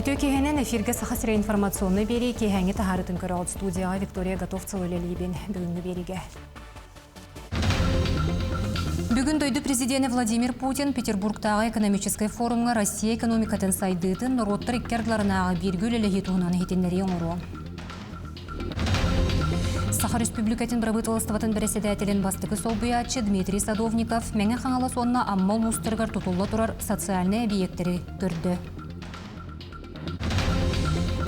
Үтүө киэһэнэн эфиргэ Саха сирэ информационнай биэрии киэһээҥҥи таһаарытын көрөҕүт студияҕа Виктория Готовцева үлэлиибин бүгүҥҥү биэриигэ. Бүгүн дойду президенэ Владимир Путин Петербургтааҕы экономическай форумҥа Россия экономикатын сайдыытын норуоттар икки ардыларынааҕы бииргэ үлэлэһии туһунан иһитиннэрии оҥоруо. Саха Республикатын бырабыыталыстыбатын бэрэссэдээтэлин бастакы солбуйааччы Дмитрий Садовников Мэҥэ Хаҥалас уонна Амма улуустарыгар тутулла турар социальнай эбийиэктэри көрдө.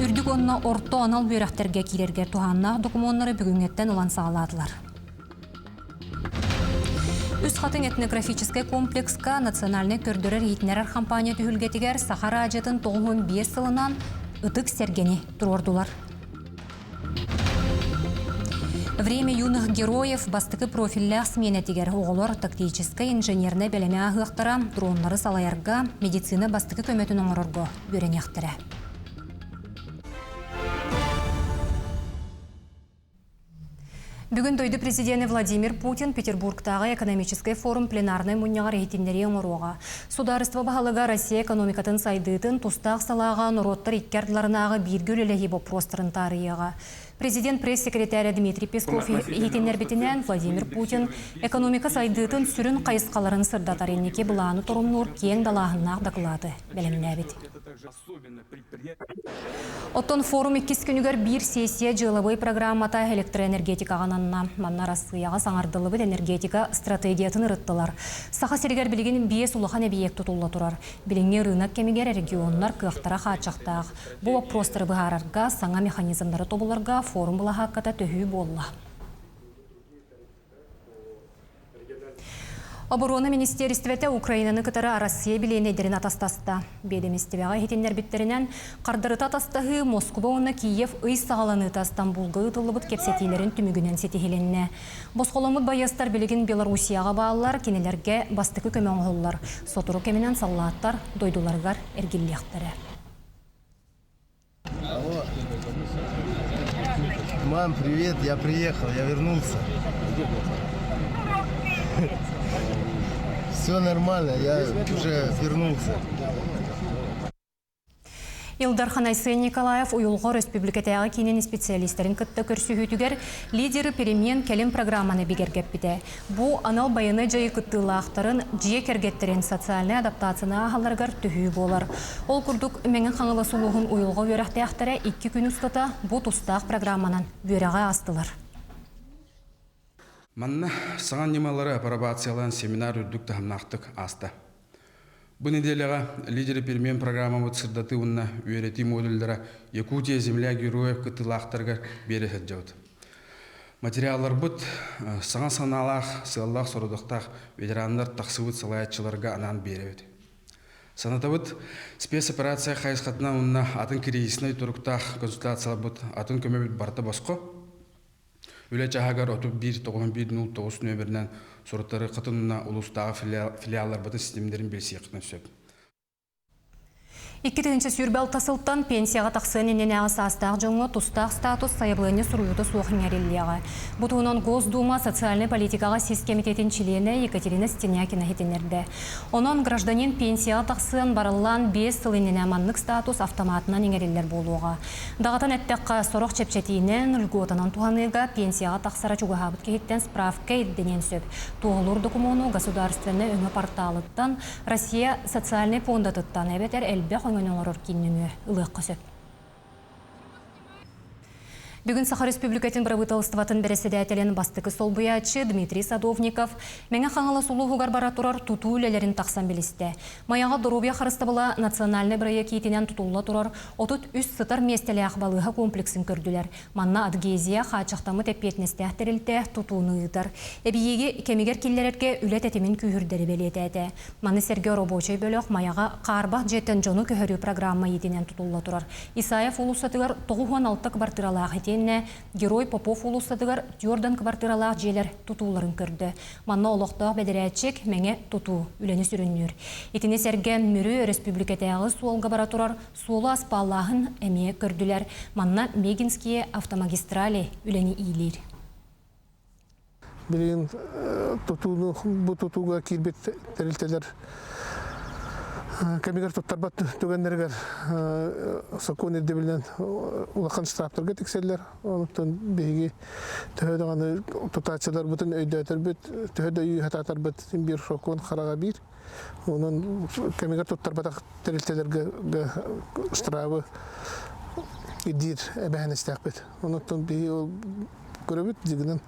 Үрдүк уонна орто анал үөрэхтэргэ киирэргэ туһааннаах докумуоннары бүгүҥҥэттэн ылан саҕалаатылар. Үс хатыҥ этнографическай комплекска национальнай көрдөрөр-иһитиннэрэр хампаанньа түһүлгэтигэр Саха араадьыйатын 95 сылынан Ытык сэргэни туруордулар. Время юных героев бастакы профиллээх сменэтигэр оҕолор тактическай инженернэй бэлэми ааһыахтара, дроннары салайарга, медицина бастакы көмөтүн оҥорорго үөрэниэхтэрэ. Бүгүн дойду президенэ Владимир Путин Петербургтааҕы экономическай форум пленарнай мунньаҕар иһитиннэрии оҥоруоҕа. Судаарыстыба баһылыга Россия экономикатын сайдыытын тустаах салааҕа норуоттар икки ардыларынааҕы бииргэ үлэлэһии боппуруостарын таарыйыаҕа. Президент пресс-секретаря Дмитрий Песков иһитиннэрбитинэн, Владимир Путин экономика сайдыытын сүрүн хайысхаларын сырдатар инники былааны торумнуур киэҥ далааһыннаах дакылааты бэлэмнээбит. Оттон форум иккис күнүгэр биир сессия дьыалабыай программата электроэнергетикаҕа ананна. Манна Арассыыйаҕа саҥардыллыбыт энергетика стратегиятын ырыттылар. Саха сиригэр билигин биэс улахан эбийиэк тутулла турар. Билиҥҥи ырыынак кэмигэр регионнар кыахтара хааччахтаах. Бу боппуруостары быһаарарга, саҥа механизмнары тобуларга форум былаһаакката төһүү буолла. Оборуона министиэристибэтэ Украинаны кытары Арассыыйа билиэннэйдэрин атастаста. Биэдэмистибэҕэ иһитиннэрбиттэринэн, хардарыта атастаһыы Москуба уонна Киев ый саҕаланыыта Стамбулга ыытыллыбыт кэпсэтиилэрин түмүгүнэн ситиһилиннэ. Босхоломмут байыастар билигин Белоруссияҕа бааллар, кинилэргэ бастакы көмө оҥоһуллар. Сотору кэминэн саллааттар дойдуларыгар эргиллиэхтэрэ. Алло. Мам, привет, я приехал, я вернулся. Все нормально, я уже вернулся. Ил Дархан Айсен Николаев Уйулҕа өрөспүүбүлүкэтээҕи киинин специалистэрин кытта көрсүһүүтүгэр лидеры перемен кэлим программаны бигэргэппитэ. Бу анал байыаннай дьайыы кыттыылаахтарын дьиэ кэргэттэрин социальнай адаптацияны ааһалларыгар төһүү буолар. Ол курдук, Мэҥэ Хаҥалас улууһун уйулҕа үөрэхтээхтэрэ икки күн устата бу тустаах программанан үөрэҕи аастылар. Манна саҥа ньымалары апробациялаан семинар үрдүк таһымнаахтык ааста. Бу нэдиэлэҕэ «Лидеры перемен» программабыт сырдатыы уонна үөрэтии модуллара «Якутия, земля героев» кыттыылаахтарыгар биэрэ сылдьабыт. Материалларбыт саҥа санаалаах, сыаллаах-сорудахтаах ветераннар тахсыбыт салайааччыларга анаан биэрэбит. Санатабыт, спецоперация хайысхатынан уонна атын кризиснэй туруктаах консультацияларбыт атын көмөбүт барыта босхо. Үлэ чааһыгар 31 91 09 нүөмэринэн суруттарыаххытын уонна улуустааҕы филиалларбытын ситимнэрин билсиэххитин сөп. 2026 сылтан пенсияҕа тахсыан иннинээҕи саастаах дьоҥҥо тустаах статус сайабылыанньа суруйуута суох иҥэриллиэҕэ. Бу туһунан Госдума социальнай политикаҕа сис кэмитиэтин чилиэнэ Екатерина Стенякина иһитиннэрдэ. Онон гражданин пенсияҕа тахсыан барыллаан биэс сыл иннинэ маннык статус автоматынан иҥэриллэр буолуоҕа. Даҕатан эттэххэ, сорох чэпчэтиинэн, льготанан туһаныыга пенсияҕа тахсара чугаһаабыт киһиттэн справка ирдэниэн сөп. Туоһулуур докумуону государственнай өҥө порталыттан, Россия социальнай пуондатыттан эбэтэр элбэх өҥөнү оҥорор киин нөҥүө ылыахха сөп. Бүгүн Саха Республикатын бырабыыталыстыбатын бэрэссэдээтэлин бастакы солбуйааччы Дмитрий Садовников Мэҥэ Хаҥалас улууһугар бара турар тутуу үлэлэрин тахсан билистэ. Майаҕа доруобуйа харыстабыла национальнай бырайыак иитинэн тутулла турар 33 сытар миэстэлээх балыыһа комплексын көрдүлэр. Манна адгезия хааччахтаммыт эппиэтинэстээх тэрилтэ тутууну ыытар. Эбийиэги кэмигэр киллэрэргэ үлэ тэтимин күүһүрдэри бэлиэтээтэ. Маны сэргэ оробуочай бөлөх Майаҕа хаарбах дьиэттэн дьону көһөрүү программа иитинэн тутулла турар. Исаев уулуссатыгар 96 кыбартыыралаах итиэннэ Герой Попов уулуссатыгар Тюрдан кыбартыыралаах дьиэлэр тутууларын көрдө. Манна олохтоох бэдэрээччик Мэҥэ тутуу үлэни сүрүннүүр. Итини сэргэ Мүрү өрөспүүбүлүкэтээҕи суолга бара турар суолу аспааллааһын эмиэ көрдүлэр. Манна Мегинские автомагистрали үлэни иилиир. Билигин тутууну бу тутууга киирбит тэрилтэлэр Кэмигэр туттарбат түгэннэригэр сокуон ирдэбилинэн улахан штрафтарга тиксэллэр. Онтон биһиги төһө даҕаны тутааччыларбытын өйдөөтөрбүт, төһө да өйүү сатаатарбыт биир сокуон хараҕа биир. Онон кэмигэр туттарбатах тэрилтэлэргэ штрафы ирдиир эбээһинэстээхпит. Онон биһиги ол көрөбүт, дьигинэн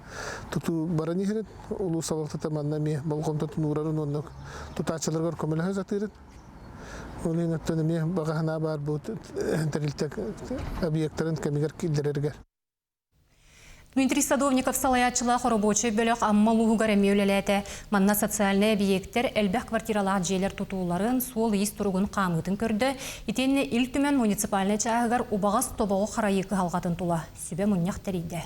тутуу баран иһэрин, улуус салалтата манна эмиэ болҕомтотун уурарын уонна тутааччыларыгар көмөлөһө сатыырын. Ол иһин оттон эмиэ баҕа санаа баар бу тэрилтэ объектарын кэмигэр киллэрэригэр. Дмитрий Садовников салайааччылаах оробуочай бөлөх Амма улууһугар эмиэ үлэлээтэ. Манна социальнай эбийиэктэр элбэх квартиралаах дьиэлэр тутууларын, суол-иис туругун хаамыытын көрдө. Итиэннэ Ил Түмэн муниципальнай чааһыгар убаҕас тобоҕу харайыы кыһалҕатын тула сүбэ мунньах тэрийдэ.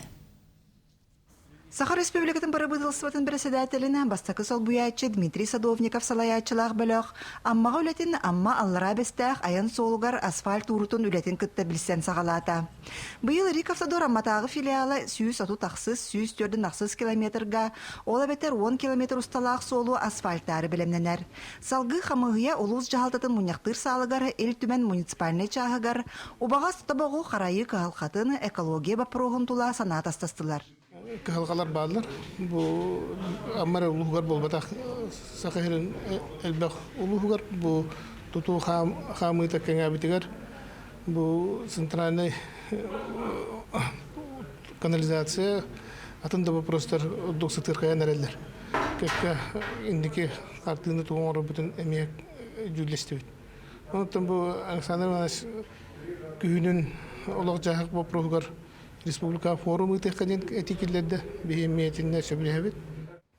Саха Республикатын бырабыыталыстыбатын бэрэссэдээтэлин бастакы солбуйааччы Дмитрий Садовников салайааччылаах бөлөх Аммаҕа үлэтин Амма Аллараа Бэстээх айан суолугар асфальт уурутун үлэтин кытта билсэн саҕалаата. Быйыл Рикавтодор Амматааҕы филиала 136 146 километрга, ол эбэтэр 10 километр усталаах суолу асфальтаары бэлэмнэнэр. Салгыы хамыыһыйа улуус дьаһалтатын мунньахтыыр саалыгар Ил Түмэн муниципальнай чааһыгар убаҕас тобоҕу харайыы кыһалҕатын, экология боппуруоһун тула санаа атастастылар. Кыһалҕалар бааллар. Бу Амма эрэ улууһугар буолбатах, Саха сирин элбэх улууһугар бу тутуу хаамыыта кэҥээбитигэр бу центральнай канализация атын да вопростар ордук сытыырхайан эрэллэр. Кэккэ инники хартыына тугу оҥорорбутун эмиэ дьүүллэстибит. Онтон бу Александр Иванович күһүнүн олох-дьаһах боппуруоһугар республика форум ыытыахха диэн этии киллэрдэ. Биһи эмиэ итиннэ сөбүлэһэбит.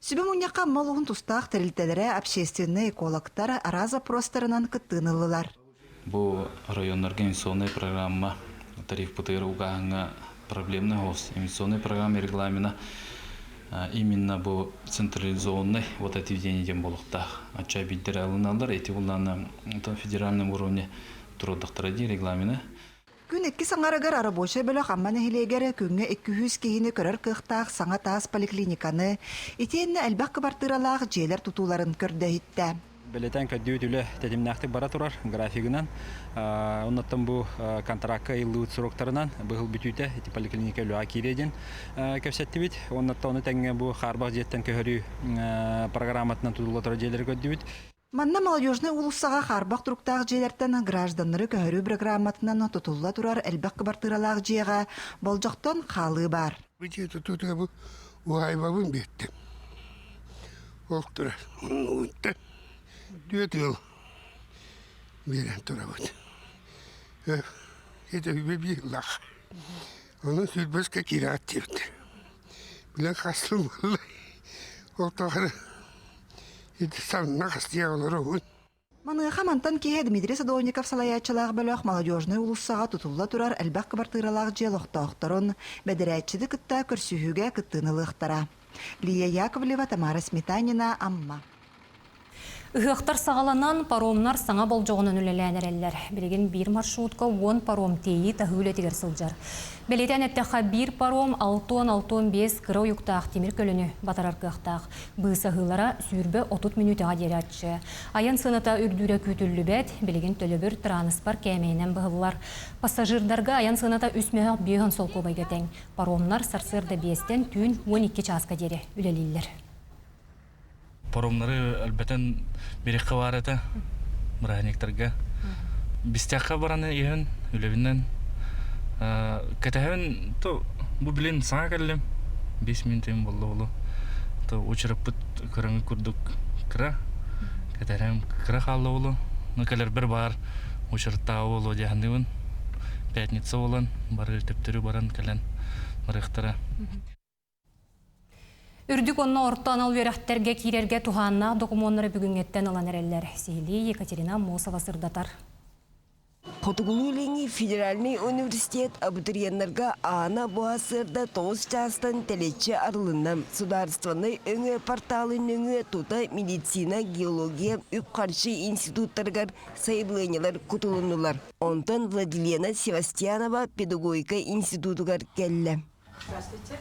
Сүбэ мунньахха Амма улууһун тустаах тэрилтэлэрэ, общественнай экологтар араас запростарынан кыттыыны ыллылар. Бу районнарга инвестиционнай программа тарифпытыгар угааһыҥҥа проблемный хост. Инвестиционный программа регламена именно бу централизованный вот отведение диэн буолуохтаах. Ачча биддер алыналлар, эти буллаана федеральном уровне турудахтара дии регламена. Күн иккис аҥарыгар рабочай бөлөх Амма нэһилиэгэр күҥҥэ 200 киһини көрөр кыахтаах саҥа таас поликлиниканы, итиэннэ элбэх кыбартыыралаах дьиэлэр тутууларын көрдө-иһиттэ. Бэлэтэн көрдүүт үлэ тэтимнээхтик бара турар графигынан. Оннуттан бу контракка ыйыллыбыт сроктарынан быһыл бүтүүтэ ити поликлиника үлэҕэ киириэ диэн кэпсэттибит. Оннуттан ону тэҥҥэ бу хаарбах дьиэттэн көһөрүү программатынан тутулла турар дьиэлэри көрдүбүт. Манна Молодежнай уулуссаҕа хаарбах туруктаах дьиэлэртэн гражданнары көһөрүү программатынан тутулла турар элбэх кыбартыыралаах дьиэҕэ болдьохтон хаалыы баар. Бу дьиэ тутуутугар бу уһаайбабын биэрдим. Ол турар. Оннугуттан түөрт ыал биэрэн турабыт. Это биир лах. Ону сүүрбэскэ киирээт диэбиттэр. Билэн хастым буолла. Ол тухары ити санна хастыйа олоробун. Маныаха мантан киһи Дмитрий Садовников салайааччылаах бөлөх Молодежнай уулуссаҕа тутулла турар элбэх кыбартыыралаах дьиэ олохтоохторун, бэдэрээтчити кытта көрсүһүүгэ кыттыыны ылыахтара. Лия Яковлева, Тамара Сметанина, Амма. Ыһыахтар саҕаланан, паромнар саҥа болдьоҕунан үлэлээн эрэллэр. Билигин биир маршрутка 10 паром тиэйии-таһыы үлэтигэр сылдьар. Бэлиэтээн эттэххэ, биир паром 60-65 кыра уйуктаах тимир көлөнү батарар кыахтаах. Быысаһыылара 20-30 мүнүүтэҕэ диэри аччыа. Айан сыаната үрдүүрэ күүтүллүбэт, билигин төлөбүр тырааныспар кээмэйинэн быһыллар. Пассажирдарга айан сыаната үс мөһөх 50 солкуобайга тэҥ. Паромнар сарсыарда биэстэн түүн 12 чааска диэри үлэлииллэр. Паромнары элбэтэн бириэххэ баар этэ бырааһынньыктарга. Бистяхха баран иһэн үлэбинэн кэтэһэбин то бу билин саҥа кэллим 5 мүнүүтүм буолла болу то учураппыт көрөҥү курдук кыра кэтэһэм кыра хаалла болу но кэлэрбэр баар учураттааҕы буолуо диэханныыбын пятница буолан бары төптөрү баран кэлэн барыахтара. Үрдүк уонна орто анал үөрэхтэргэ киирэргэ туһааннаах докумуоннары бүгүҥҥэттэн ылан эрэллэр. Сиһилии Екатерина Аммосова сырдатар. Хотугулуу-Илиҥҥи федеральнай университет абитуриеннарга аана буһа сыарда тоҕус чаастан тэлэччи арылынна. Судаарыстыбаннай өҥө порталын нөҥүө тута медицина, геология, үп-харчы институттарыгар сайабылыанньалар кутулуннулар. Онтон Владилена Севастьянова педагогика институтугар кэллэ. Здравствуйте.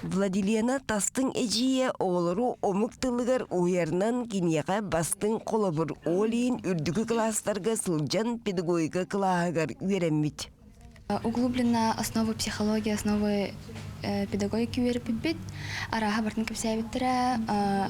Владилена тастыҥ эдьиийэ оҕолору омук тылыгар уһуйарынан киниэхэ бастыҥ холобур, ол иһин үрдүкү кылаастарга сылдьан педагогика кылааһыгар үөрэммит. Углублена основы психологии, основы педагогики үөрэппиппит. Арааһа барытын кэпсээбиттэрэ,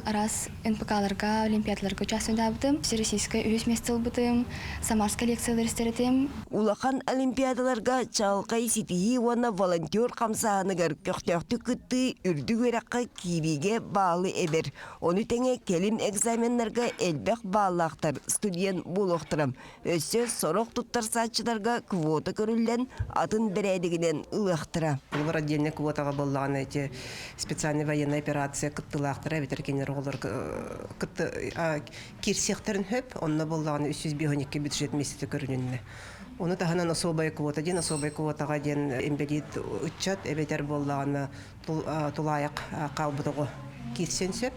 араас НПК-ларга, олимпиадаларга участвуйдаабытым. Всероссийскай үһүс место ылбытым, Самарскай лекциялар истэр этим. Улахан олимпиадаларга чаҕылхай ситиһии уонна волонтер хамсааһыныгар көхтөөхтүк кыттыы үрдүк үөрэххэ киириигэ баалы эбэр. Ону тэҥэ кэлим экзаменнарга элбэх бааллаахтар студент буолуохтара. Өссө сорох туттарсааччыларга квота көрүллэн, атын бэрээдэгинэн ылыахтара. Холобур, отдельнай квотаҕа буоллаҕына ити специальный военная операция кыттыылаахтара эбэтэр кинилэр оҕолор кытты киирсиэхтэрин сөп, онно буоллаҕына 352 бюджет миэстэтэ көрүлүннэ. Ону таһынан особая квота диэн, особая квотаҕа диэн инбэлиит ыччат эбэтэр буоллаҕына тулаайах хаалбыт оҕо киирсиэн сөп.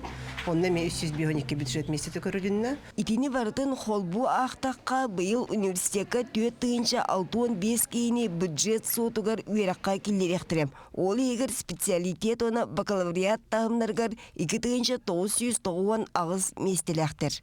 Онно эмиэ 352 бюджет миэстэтэ көрүлүннэ. Итини барытын холбуу аахтахха, быйыл университекка 4065 киһини бюджет суотугар үөрэххэ киллэриэхтэрэ. Ол иһигэр специалитет уонна бакалавриат таһымнарыгар 2998 миэстэлээхтэр.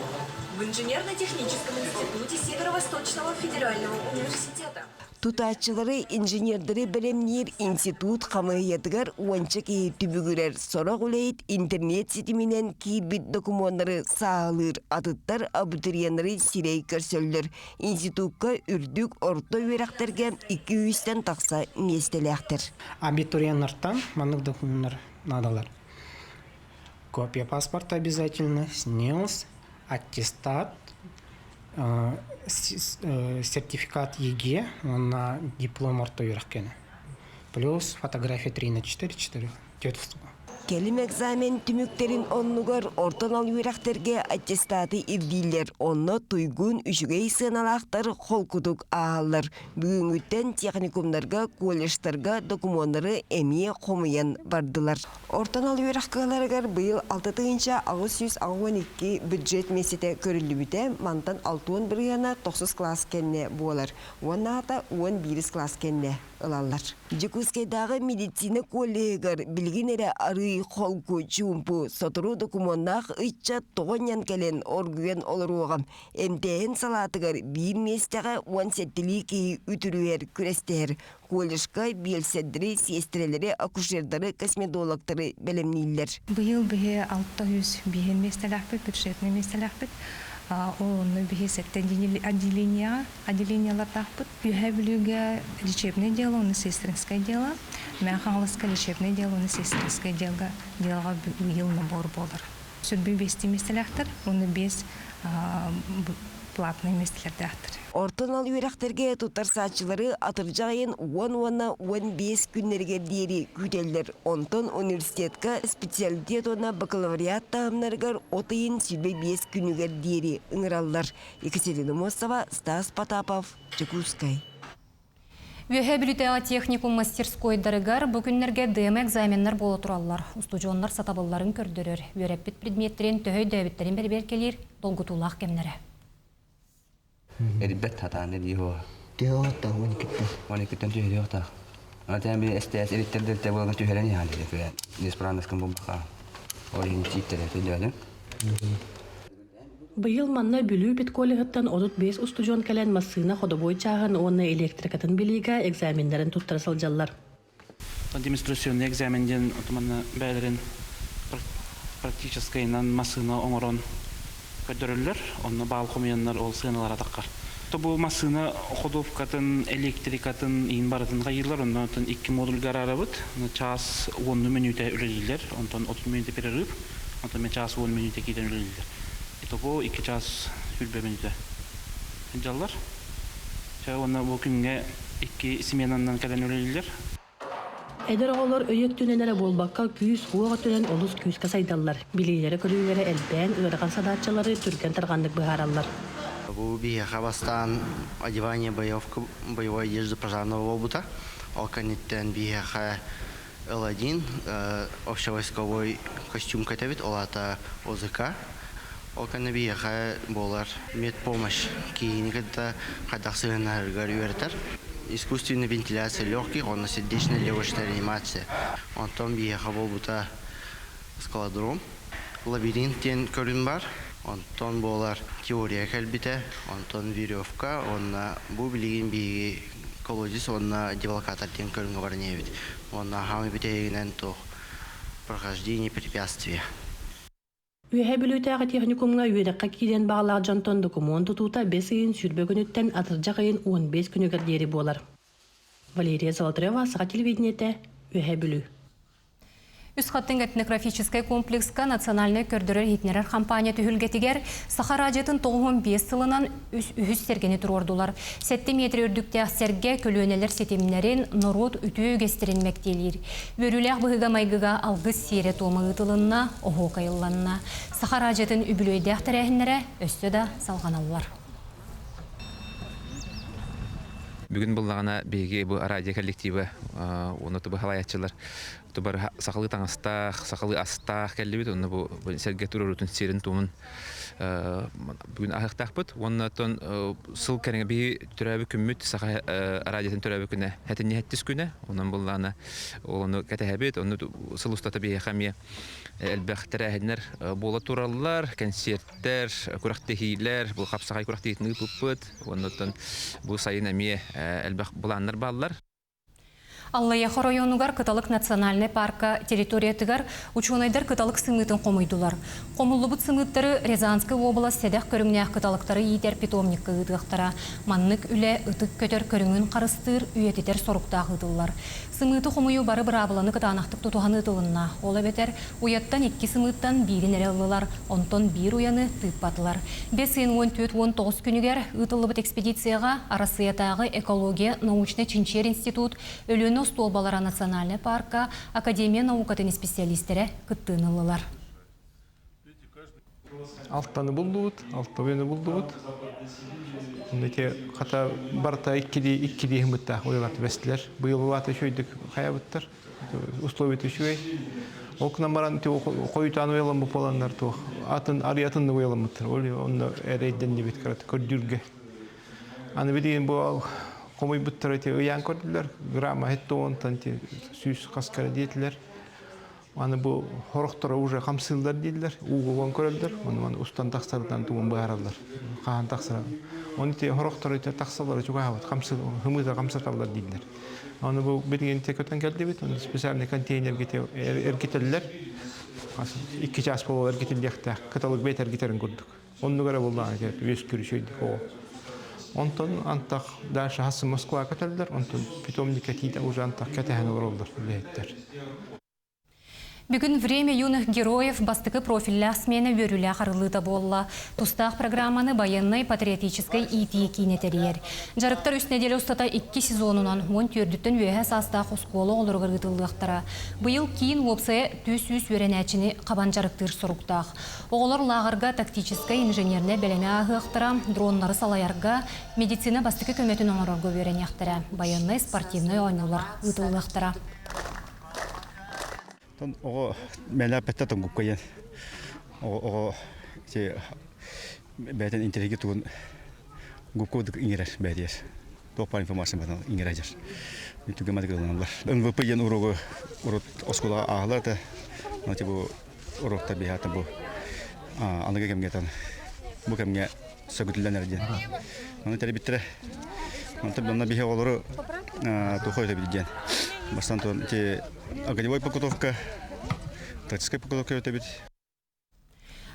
В инженерно-техническом институте Северо-Восточного федерального университета. Тутааччылары, инженердэри бэлэмниир институт хамыыһыйатыгар уонча киһи түбүгүрэр, сорох үлэһит интернет ситиминэн киирбит докумуоннары сааһылыыр, атыттар абитуриеннары сирэй көрсөллөр. Институкка үрдүк орто үөрэхтэргэ 200-тэн тахса миэстэлээхтэр. Абитуриеннартан маннык докумуоннар наадалар. Копия паспорта обязательно, СНИЛС, аттестат, сертификат ЕГЭ уонна диплом орто үөрэх кэнэ. Плюс фотография 3 на 4, 4 Кэлим экзамен түмүктэрин оннугар орто анал үөрэхтэргэ аттестаты ирдииллэр. Онно туйгун үчүгэй сыаналаахтар холкутук ааһаллар. Бүгүҥҥүттэн техникумнарга, колледжтарга докумуоннары эмиэ хомуйан бардылар. Орто анал үөрэх кыһаларыгар быйыл 6882 бюджет миэстэтэ көрүллүбүтэ, мантан 60 бырыһыана тохсус кылаас кэннэ буолар. Уоннаата 11 кылаас кэннэ ылаллар. Дьокуускайдааҕы медицина коллеһыгар билигин эрэ арыый холку, чуумпу, сотору докумуоннаах ыччат тоҕо анньан кэлэн оргуйан олоруоҕа. Эмтээһин салаатыгар биир миэстэҕэ 17-лии киһи үтүрүһэр, күрэстэһэр. Колледжка биэлсэрдэри, сиэстэрэлэри, акушердары, косметологтары бэлэмнииллэр. Быйыл биһи 605 миэстэлээхпит, бюджетный миэстэлээхпит. Ол онно биһи сэттэ отделенияҕа отделениелардаахпыт. Үөһээ Бүлүүгэ лечебное дело уонна сестринское дело, Мэҥэ Хаҥаласка лечебное дело уонна сестринское дело делоҕа быйыл набор буолар. Сүрбүү биэстии миэстэлээхтэр уонна биэс платный миэстэлэрдээхтэр. Орто анал үөрэхтэргэ туттарсааччылары атырдьах ыйын 10 уонна 15 күннэригэр диэри күүтэллэр. Онтон университетка специалитет уонна бакалавриат таһымнарыгар от ыйын 25 күнүгэр диэри ыҥыраллар. Екатерина Мостова, Стас Потапов, Дьокуускай. Үөһээ Бүлүүтээҕи техникум мастерскойдарыгар бу күннэргэ демо-экзаменнар буола тураллар. Устудьуоннар сатабылларын көрдөрөр, үөрэппит предметтэрин төһө өйдөөбүттэрин бэрэбиэркэлиир долгутуулаах кэмнэрэ. Эрбэт хатаан диһо. Түһэ 12-тэн. 12-тэн түһүөхтаах. Аны би СТС эриттер буолан түһэрэн иһан диye. Неисправностькын бумбаха. Ол иһин чииттере төлөөнү. Быйыл манна Бүлүү педколлеһыттан 35 устудьуон кэлэн массыына ходобуой чааһын уонна электрикатын билиигэ экзаменнарын туттара сылдьаллар. Демонстрационный экзамен диэн манна бэйэлэрин практическайынан массыына оҥорон көрдөрөллөр. Онно баал хомуйаннар ол сыаналара таххар. Бу массыына ходовкатын, электрикатын иин барытын хайыылар. Онно икки модульга араарабыт. Час 10 мүнүүтэ үлэлииллэр. Онтон 30 мүнүүтэ перерыв. Онтон мен час 10 мүнүүтэ киирэн үлэлииллэр. Итого 2 час 20 мүнүүтэ сылдьаллар. Чэ, уонна бу күҥҥэ икки сменанан кэлэн үлэлииллэр. Эдэр оҕолор өй өттүнэн эрэ буолбакка, күүс-уох өттүнэн олус күүскэ сайдаллар. Билиилэрэ-көрүүлэрэ элбээн, ыарахан садааччалары түргэн-тарҕаннык быһаараллар. Бу биһиэхэ бастаан одевание боевка, боевой одежды пожарного буолбута. Ол кэнниттэн биһиэхэ Л1 общевойсковой костюм кэтэбит, ол аата ОЗК. Ол кэннэ биһиэхэ буолар медпомощь киһини кытта хайдах сыһыаннаһарыгар үөрэтэр. Искусственная вентиляция легких, онно сердечно-легочная реанимация. Онтон биһиэхэ буолбута скалодром. Лабиринт диэн көрүн бар. Онтон буолар теория кэлбитэ, онтон веревка, уонна бу билигин биһиги колодец уонна девлокатор диэн көрүҥҥэ баран иһэбит. Уонна хаамыы бүтэһигинэн туох прохождение препятствия. Үөһээ Бүлүүтээҕи техникумҥа үөрэххэ киириэн баҕалаах дьонтон докумуон тутуута бэс ыйын 20 күнүттэн атырдьах ыйын 15 күнүгэр диэри буолар. Валерия Золотарева, Саха телевидениетэ, Үөһээ Бүлүү. Үс хаттыҥ этнографическай комплекска национальнай көрдөрөр-иһитиннэрэр хампаанньа түһүлгэтигэр Саха радиотын 95 сылынан үһүс сэргэни туруордулар. Сэттэ миэтэрэ үрдүктээх сэргэ көлүөнэлэр ситимнэрин, норуот үтүө үгэстэрин мэктиэлиир. Үөрүүлээх быһыыга-майгыга алгыс сиэрэ-туома ыытылынна, оһуокайылланна. Саха радиотын үбүлүөйдээх тэрээһиннэрэ өссө да салҕаналлар. Бүгүн буллаҕына биһиги бу радио коллектива уонна тубу халайааччылар тубар сахалыы таҥастаах, сахалыы астаах кэллибит. Онно бу сэргэ туруорутун сиэрин-туомун бүгүн аһыахтаахпыт. Уонна оттон сыл кэриҥэ биһи төрөөбүт күммүт саха радиотын төрөөбүт күнэ хэтинньи хэттис күнэ. Онон буллаҕына ол ону кэтэһэбит. Онну сыл устата биһиэхэ эмиэ элбэх тэрээһиннэр буола тураллар, кэнсиэртэр, күрэхтэһиилэр, бу хапсаҕай күрэхтэһиитин ыыппыппыт. Уонна оттон бу сайын эмиэ элбэх былааннар бааллар. Аллайыаха оройуонугар Кыталык национальнай парка территориятыгар учуонайдар кыталык сымыытын хомуйдулар. Хомуллубут сымыыттары Рязанскай уобалас сэдэх көрүҥнээх кыталыктары иитэр питомникка ыытыахтара. Маннык үлэ ытык көтөр көрүҥүн харыстыыр, үйэтитэр соруктаах ыытыллар. Сымыыты хомуйуу бары быраабыланы кытаанахтык тутуһан ыытылынна. Ол эбэтэр, уйаттан икки сымыыттан биирин эрэ ыллылар, онтон биир уйаны тыыппатылар. Бэс ыйын 14-19 күнүгэр ыытыллыбыт экспедицияҕа Арассыыйатааҕы экология научнай-чинчийэр институт Өлүөнэ остуолбалара национальнай паарка Академия наукатын исписэлиистэрэ кыттыыны ыллылар. Алтаны буллубут, алтабыны буллубут. Ити хата барыта иккилии иккилии ыһыммыттаах уйалар түбэстилэр. Быйыл улаата үчүгэйдик хайабыттар. Условията үчүгэй. Ол гынан баран хойутаан уйаламмыт буоланнар туох атын арыйатын уйаламмыттар. Ол онно эрэйдэннибит көрдүүргэ. Аны билигин бу хомуйбуттар ити ыйаан көрдүлэр. Грамма хеттоонтан сүүс хас кэрэ диэтилэр. Аны бу хорохторо уже хамсыыллар дииллэр, уугуган көрөллөр, ону маны устан тахсарытан тугун быһаараллар, хаһан тахсара. Оны те хорохторо ите тахсаллара чугаһабыт, хамсы хымыыта хамсаталлар дииллэр. Аны бу билигин те көтөн кэлдибит, оны специальный контейнерге те эргитэллэр. Икки час буолуо эргитиллиэхтээх, кыталык бэйт эргитерин курдук. Оннук эрэ буоллаҕына те үөскүүр үчүгэйдик оҕо. Онтон антах дальше хассы Москва көтөллөр, онтон питомник кэтиитэ уже антах кэтэһэн олороллор үлэһиттэр. Бүгүн «Время юных героев» бастакы профиллаах смена үөрүүлээх арыллыыта буолла. Тустаах программаны байыаннай-патриотическай иитии киинэ тэрийэр. Дьарыктар үс нэдиэлэ устата икки сезонунан 14-түн үөһэ саастаах оскуола оҕолоругар ыытыллыахтара. Быйыл киин уопсайа 400 үөрэнээччини хабан дьарыктыыр соруктаах. Оҕолор лааҕырга тактическай инженернэй бэлэми ааһыахтара, дроннары салайарга, медицина бастакы көмөтүн оҥорорго үөрэниэхтэрэ, байыаннай спортивнай оонньуулар ыытыллыахтара. Оҕо мэлээппэттэ тоҥгуккайан оҕо бэйэтин интэриэһиргэ тугун губкодук иҥэрэр бэйэтигэр туох баар информация батан иҥэрэ дьэр түгэн матык ылыналлар НВП диэн уруогу урут оскуолаҕа ааһалар этэ но бу уруоктар биһаата бу аныгы кэмҥэ бу кэмҥэ сөгүтүллэн эрэ диэн ону тэрийбиттэрэ онтон онно биһи оҕолору тухой өтөбүт диэн бастан туон ити огневой подготовка тактическай подготовка өтөбүт.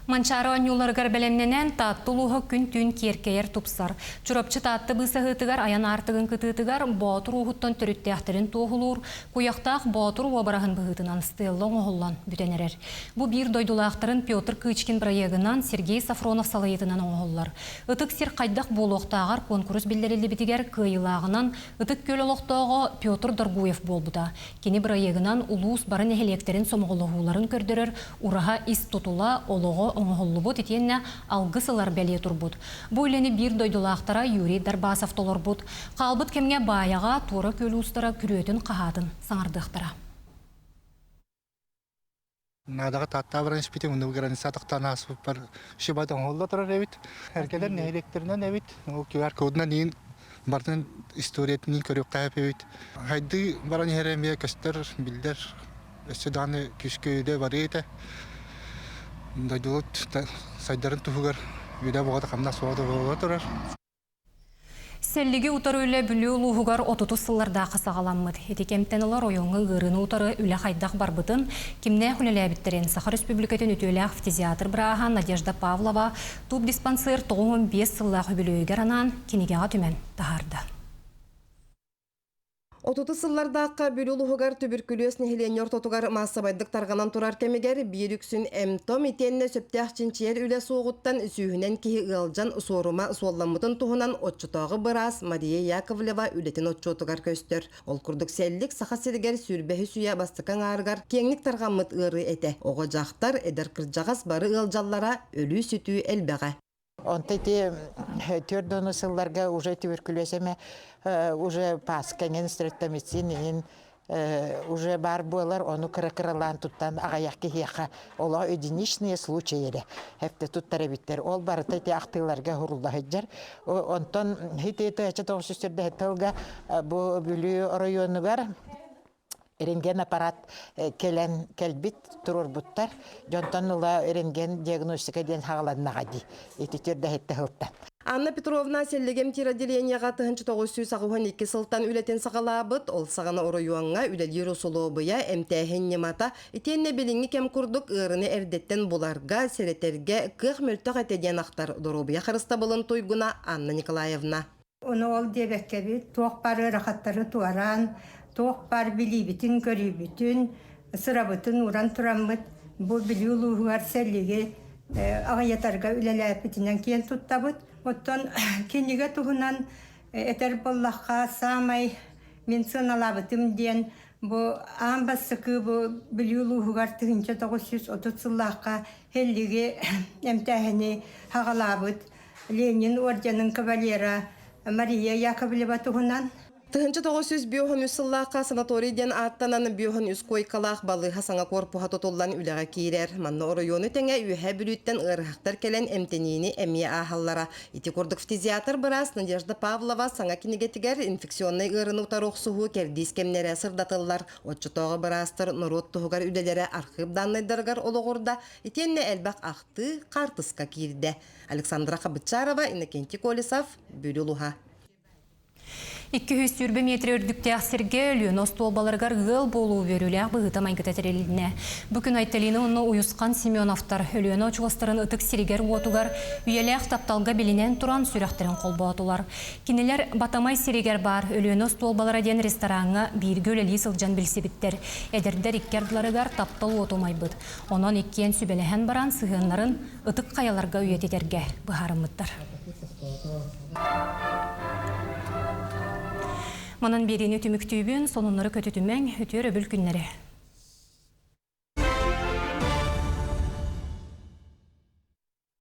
Манчаары оонньууларыгар бэлэмнэнэн Таатта улууһа күн-түүн киэркэйэр тупсар. Чурапчы Таатта быысаһыытыгар айан аартыгын кытыытыгар Боотур ууһуттан төрүттээхтэрин туоһулуур Куйахтаах Боотур уобараһын быһыытынан стелла оҥоһуллан бүтэн эрэр. Бу биир дойдулаахтарын Петр Кычкин бырайыагынан Сергей Сафронов салайыытынан оҥоһуллар. Ытык сир хайдах буолуохтааҕар куонкурус биллэриллибитигэр кыайыылааҕынан Ытык Күөл олохтооҕо Петр Доргуев буолбута. Кини бырайыагынан улуус бары нэһилиэктэрин сомоҕолоһууларын көрдөрөр ураһа ис тутула, олоҕо оҥоһуллубут итиэннэ алгыс ылар бэлиэ турбут. Бу үлэни биир дойдулаахтара Юрий Дарбасов толорбут. Хаалбыт кэмҥэ Баайаҕа Туора Күөл уустара күрүөтүн-хаһаатын саҥардыахтара. Наадаҕа Тааттаа баран испитим, онно граница тохтоон ааспыппар шибат оҥоһулла турар эбит. Эргэлэр нэһилиэктэринэн эбит, ол QR кодунан иин. Бартын историятын көрүөххэ эбит. Хайды баран иһэр эмиэ көстөр, биллэр. Өссө даҕаны күүскэ үлэ барыа этэ. Дойдубут сайдарын туһугар үлэ боҕото хамнас суоҕа буола турар. Сэллиги утары үлэ Бүлүү улууһугар отутус сыллардаахха саҕаламмыт. Ити кэмтэн ыла оройуоҥҥа ыарыыны утары үлэ хайдах барбытын, кимнээх үлэлээбиттэрин Саха Республикатын үтүөлээх фтизиатр бырааһа Надежда Павлова тубдиспансер 95 сыллаах үбүлүөйүгэр анаан кинигэҕэ түмэн таһаарда. Отутус сыллардаахха Бүлүү улууһугар түбүркүлүөс нэһилиэнньэ ортотугар маассабайдык тарҕанан турар кэмигэр биир үксүн эмтом итиэннэ сөптөөх чинчийэр үлэ суоҕуттан сүүһүнэн киһи ыалдьан суорума суолламмытын туһунан оччотооҕу быраас Мария Яковлева үлэтин отчуотугар көстөр. Ол курдук сэллик Саха сиригэр сүүрбэһис үйэ бастакы аҥаарыгар киэҥник тарҕаммыт ыарыы этэ. Оҕо-дьахтар, эдэр кырдьаҕас бары ыалдьаллара, өлүү-сүтүү элбэҕэ. Онто ити 40 сылларга уже туберкулез эмэ уже паска иҥин стрептомицин иҥин уже баар буолар, ону кыра-кыралаан туттан аҕыйах киһиэхэ олох единичные случаи эрэ хэпте туттар эбиттэр. Ол барыта ити ахтыыларга хурулла сылдьар. Онтон ити 1904 тылга бу Бүлүү оройуонугар рентген аппарат кэлэн кэлбит туруорбуттар. Дьонтон ыла рентген диагностика диэн хаҕаланнаҕа дии. Ити түрдэһиттэ сылтан. Анна Петровна Сэллигим тир-отделениеҕа 1982 сылтан үлэтин саҕалаабыт. Ол саҕана оройуоҥҥа үлэлиир усулуобуйа, эмтээһин ньымата, итиэннэ билиҥҥи кэм курдук ыарыны эрдэттэн буларга, сэрэтэргэ кыах мөлтөх этэ диэн ахтар доруобуйа харыстабылын туйгуна Анна Николаевна. Ону ол диэбэккэбит, туох баар ыарахаттары туораан, туох баар билиибитин-көрүүбүтүн, сырабытын ууран тураммыт бу Бүлүү улууһугар сэллиги аҕыйатарга үлэлээппитинэн киэн туттабыт. Оттон кинигэ туһунан этэр буоллахха, саамай мин сыаналаабытым диэн бу аан бастакы бу Бүлүү улууһугар 1930 сыллаахха сэллиги эмтээһини саҕалаабыт Ленин орденын кавалера Мария Яковлева туһунан. 1953 сыллаахха санаторий диэн ааттанан 53 куойкалаах балыыһа саҥа корпуһа тутуллан үлэҕэ киирэр. Манна оройуону тэҥэ Үөһээ Бүлүүттэн ыарыһахтар кэлэн эмтэниини эмиэ ааһаллара. Ити курдук фтизиатр быраас Надежда Павлова саҥа кинигэтигэр инфекционнай ыарыыны утары охсуһуу кэрдиис кэмнэрэ сырдатыллар. Оччотооҕу быраастар норуот туһугар үлэлэрэ архыып дааннайдарыгар олоҕурда, итиэннэ элбэх ахтыы, хаартыска киирдэ. Александра Хабычарова, Иннокентий Колесов, Бүлүү улууһа. 220 метр үрдүктээх сиргэ Өлүөнэ остуолбаларыгар ыал буолуу үөрүүлээх быһыыта-майгыта тэрилиннэ. Бу күн Айталина уонна Уйусхан Семеновтар Өлүөнэ очуостарын ытык сиригэр-уотугар үйэлээх тапталга билинэн туран сүрэхтэрин холбоотулар. Кинилэр Батамай сиригэр баар Өлүөнэ остуолбалара диэн рестораҥҥа бииргэ үлэлии сылдьан билсибиттэр. Эдэрдэр икки ардыларыгар таптал уота умайбыт. Онон иккиэн сүбэлэһэн баран сыһыаннарын ытык хайаларга үйэтитэргэ быһаарыммыттар. Манан биэриини түмүктүүбүн, сонуннары көтүтүмэҥ, үтүө өрөбүл күннэри.